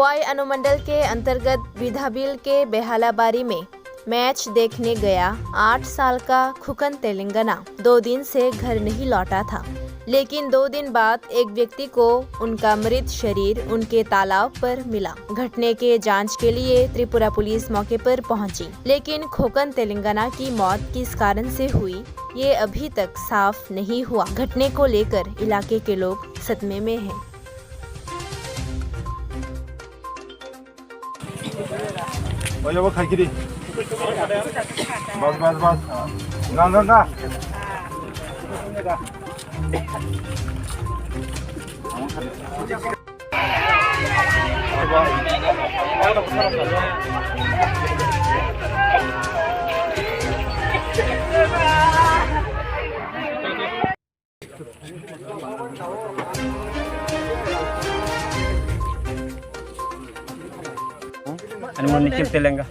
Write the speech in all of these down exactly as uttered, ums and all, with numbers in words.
वाई अनुमंडल के अंतर्गत विधाबिल के बेहालाबारी में मैच देखने गया आठ साल का खुकन तेलंगाना दो दिन से घर नहीं लौटा था, लेकिन दो दिन बाद एक व्यक्ति को उनका मृत शरीर उनके तालाब पर मिला। घटने के जांच के लिए त्रिपुरा पुलिस मौके पर पहुंची, लेकिन खोकन तेलंगाना की मौत किस कारण से हुई, ये अभी तक साफ नहीं हुआ। घटने को लेकर इलाके के लोग सदमे में हैं। Oya bo khaikiri. Bas, bas, bas. Ga, ga, ga. Ani mung ni Kim Telenga.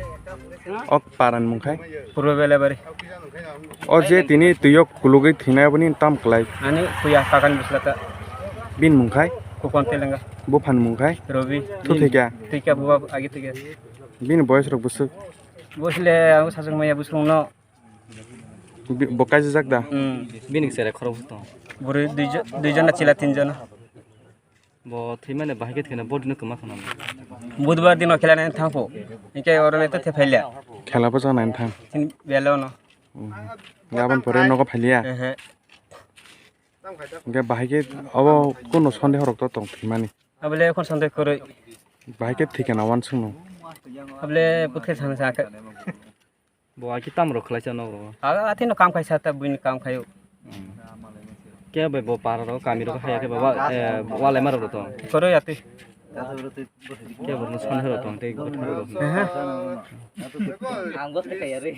Ok, paran mung khai? Purba Belabari. O je tini tuyok kulugwi thwinai, aboni tam klai? Ani puya kakan bislata. Bin mung khai? Kupon Telenga. Buphan mung khai? Robi. Thu thwikya? Thwikya, buwa agi thwikya. Bini boyes rok bwswk? Bosle ang sasuk maya bwswk no. Bi-, bo kaijijak da? Hmm. Bini sere khorok bwswk tongo. Bwrwi duijo-, duijon na chila tinjon. Bo thwimani bahai khe thwina body no kwma khna. Budbar dino khela nai thangpho. Hingke oro nai to thephailya. Khela bo jana thang. Tin bele ono. Hmm. Gabon pore nogo phailya. Ehe. Hingke bahai khe obo kuno sonde horok to tong thwimani. Abole khon sonde koroi. Bahai khe thwikana wansukno. Abole puthe sana sa khe. Bo aki tam rok khlai cha nok rok. Aga ati no kam khai sa ta buini kam khayo. Ke bai bo para rok kami rok haya ke baba, eh, walai ma rok to. Koro ati. Ke bo no son hero to te go thang rok. Aha. Ang go khai ya re.